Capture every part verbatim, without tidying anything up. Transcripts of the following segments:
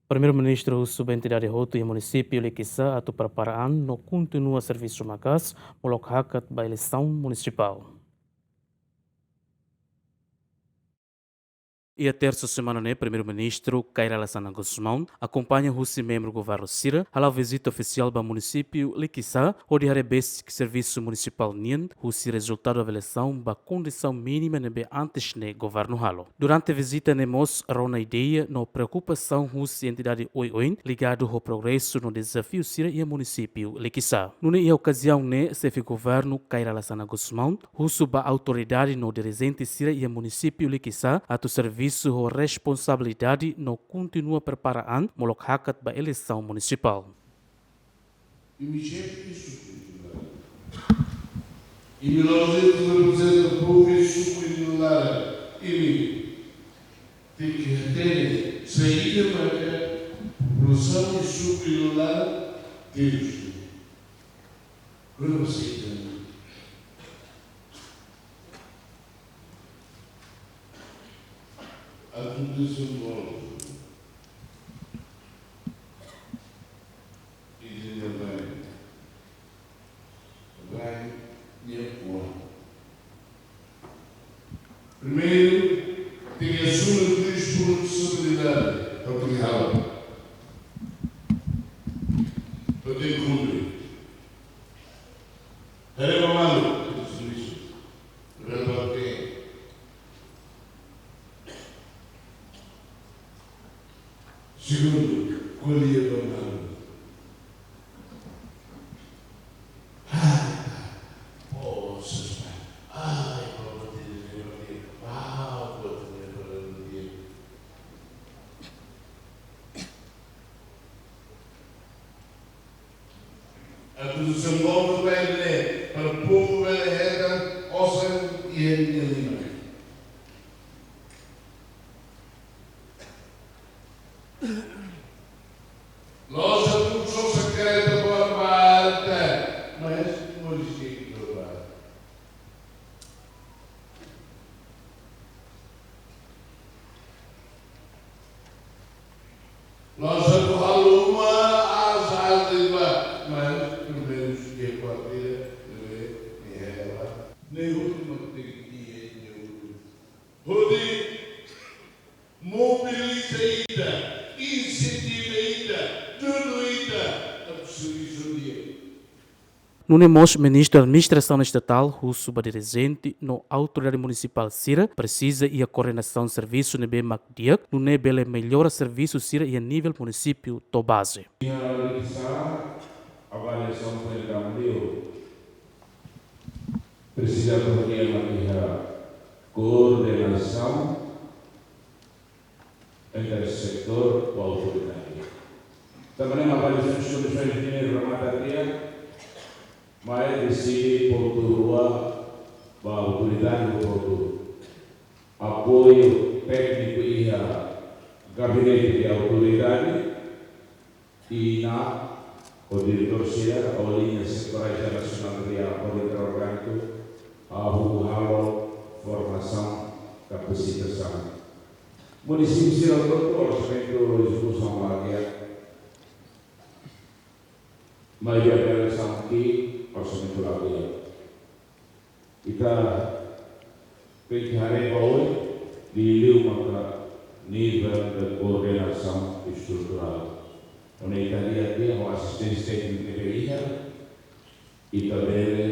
Primeiru-Ministru husu ba entidade hotu iha munisípiu Likisá atu prepara an no kontinua servisu maka'as molok hakat ba eleisaun munisipál. Iha tersa semana ne'e, Primeiru-Ministru Kay Rala Xanana Gusmão akompaña husi membru governu sira hala'o vizita ofisiál ba munisípiu Likisá, hodi haree besik servisu munisipál nian, husi rezultadu avaliasaun ba kondisaun mínima ne'ebé antes ne'e governu halo. Durante vizita ne'e mós rona ideia no preokupasaun husi entidade oioin ligadu ho progresu no dezafiu sira iha munisípiu Likisá. Nune'e iha okaziaun ne'e, Xefe Governu Kay Rala Xanana Gusmão husu ba autoridade no dirijente sira iha munisípiu Likisá atu servisu ho responsabilidade no kontinua prepara an molok hakat ba eleisaun munisipál. Imi xefe de suku iha laran. Imi la'ós de'it reprezenta povu iha suku iha laran. Imi tenke hatene saida maka populasaun iha suku iha laran terus. Kuandu você tem a condição boa, e de bem, bem, minha boa. Primeiru, tenke asume responsabilidade, é o que halo. Para ter cumpre. Haree ba malu, servisu. Haree ba te. Segundu, ko'alia ba malu. Ai, pá. Poxa, pá. Ai, pá, vou ter, vou ter. Pá, vou ter, vou ter. Atu dezenvolve bele, para povu bele hetan osan iha nia liman. La'ós atu sosa kareta ba, ba, mas moris ke ba. La'ós atu halo uma aas-aas de'it ba, mas primeiru ke kuartira, ne'e, ne'e hela. Ne'e últimu tenke iha, ne'e últimu. Hodi mobiliza ita, insentiva ita, dudu ita, atu servisu di'ak. Nune'e mós Ministru Administrasaun Estatál husu ba dirijente no autoridade munisipál sira presiza iha koordenasaun servisu ne'ebé mak di'ak, nune'e bele mellora servisu sira iha nivel munisípiu to'o baze. Iha Likisá, avaliasaun foi da Presiza koordenasaun iha koordenasaun entre setór ho autoridade. Tanba ne'e mak avaliasaun instituisaun ne'e remata tiha, mai deside pontu rua ba autoridade ho pontu. Apoiu tékniku iha gabinete de autoridade, i na o diretór sira, o liña setór nasionál de apoiu interorgâniku, ha'u halo formasaun, kapasitasaun. Munisípiu sira hotu orsamentu ezekusaun la di'ak. Maioria bele sanki orsamentu la di'ak. Ita tenke haree ba oin, liuliu maka nivel de koordenasaun estruturál. Nune'e ita di'ak tiha ho asisténsia téknika ne'ebé iha, ita bele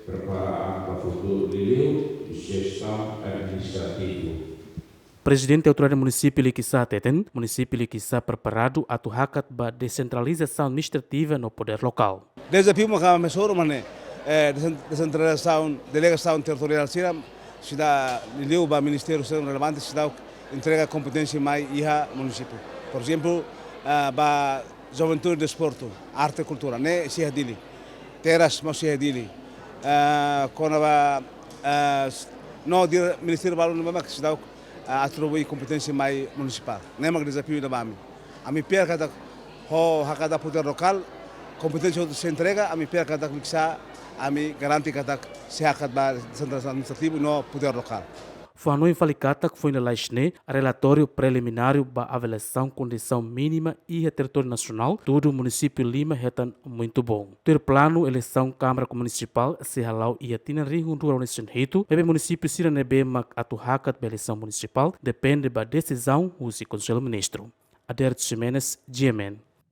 prepara an ba futuru, liuliu jestaun administrativu. Prezidente Autoridade Munisípiu Likisá hateten, munisípiu Likisá preparadu atu hakat ba desentralizasaun administrativa no podér lokál. Dezafiu maka mesoru mane, eh, desen-, desentralizasaun, delegasaun territoriál sira, seidauk liuliu ba ministériu sira relevante, seidauk entrega kompeténsia mai iha munisípiu. Por ezemplu, ah, ba juventude, desportu, arte, kultura, ne'e sei iha Dili. Terras mós sei iha Dili. Ah, kona-ba, ah, s-, no dire-, ministériu balu ne'ebé mak seidauk, ah, atribui kompeténsia mai munisipál. Ne'e mak dezafiu ida ba ami. Ami fiar katak ho hakat ba podér lokál, kompeténsia hotu sei entrega, ami fiar katak Likisá, ami garante katak sei hakat ba desentralizasaun administrativu no podér lokál. Fó-hanoin fali katak foin lalais ne'e, relatóriu prelimináriu ba avaliasaun kondisaun mínima iha territóriu nasionál, tudu munisípiu lima hetan muito bom. Tuir planu, eleisaun Kámara Munisipál sei hala'o iha tinan rihun rua ruanulu-resin-hitu, maibé munisípiu sira ne'ebé mak atu hakat ba eleisaun munisipál depende ba desizaun husi Konsellu Ministru. Aderito Ximenes, G M N.